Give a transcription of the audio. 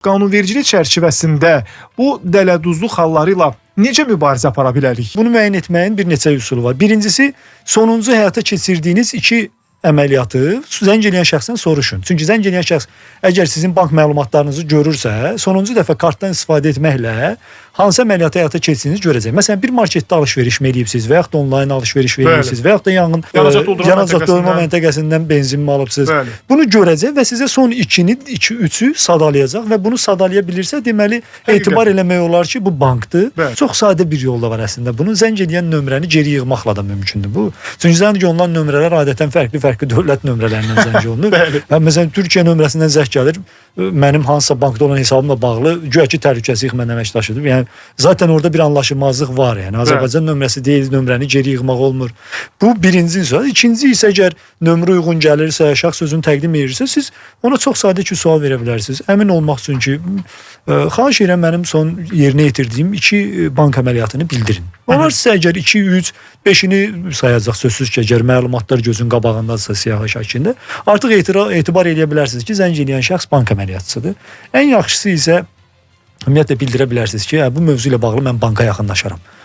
Qanunvericilik çərçivəsində bu dələduzluq halları ilə necə mübarizə apara bilərik? Bunu müəyyən etməyin bir neçə üsulu var. Birincisi, sonuncu həyata keçirdiyiniz iki əməliyyatı zəng eləyən şəxsdən soruşun. Çünki zəng eləyən şəxs əgər sizin bank məlumatlarınızı görürsə, sonuncu dəfə kartdan istifadə etməklə hansı əməliyyatı həyata keçirdiyinizi görəcək. Məsələn, bir marketdə alış-veriş mi eləyibsiz və yaxud da onlayn alış-veriş eləyibsiz və yaxud da yanğın Yanacaq doldurma yanacaq doldurma məntəqəsindən. məntəqəsindən benzin mi alıbsınız? Bəli. Bunu görəcək və sizə son 2-ni, 2, 3-ü sadalayacaq və bunu sadalaya bilirsə, deməli Həqiqətən. etibar eləmək olar ki, bu bankdır. Bəli. Çox sadə bir yol da var əslində. Bunun zəng eləyən nömrəni geri yığmaqla da mümkündür bu. Çünki zəng olunan nömrələr adətən fərqli-fərqli dövlət nömrələrindən zəng olunur. Bəli. Hə, məsələn, Türkiyə nömrəsindən zəng gəlir, mənim hansısa bankda olan hesabımla bağlı güya ki təhlükəsizlik mənim əməkdaşıdır. Yəni zaten orada bir anlaşılmazlıq var. Yəni Azərbaycan nömrəsi deyil, nömrəni geri yığmaq olmur. Bu birinci sual. İkinci isə əgər nömrə uyğun gəlirsə, şəxs özünü təqdim edirsə, siz ona çox sadə iki sual verə bilərsiniz. Əmin olmaq üçün ki, xahiş edirəm mənim son yerinə yetirdiyim iki bank əməliyyatını bildirin. Onlar sizə əgər 2, 3, 5-ini sayacaq sözsüz ki, əgər məlumatlar gözün qabağındadırsa siyahı şəklində, artıq etibar eləyə bilərsiniz ki, zəng eləyən şəxs bank əməliyyatçısıdır. Ən yaxşısı isə ümumiyyətlə bildirə bilərsiniz ki, hə, bu mövzu ilə bağlı mən banka yaxınlaşaram.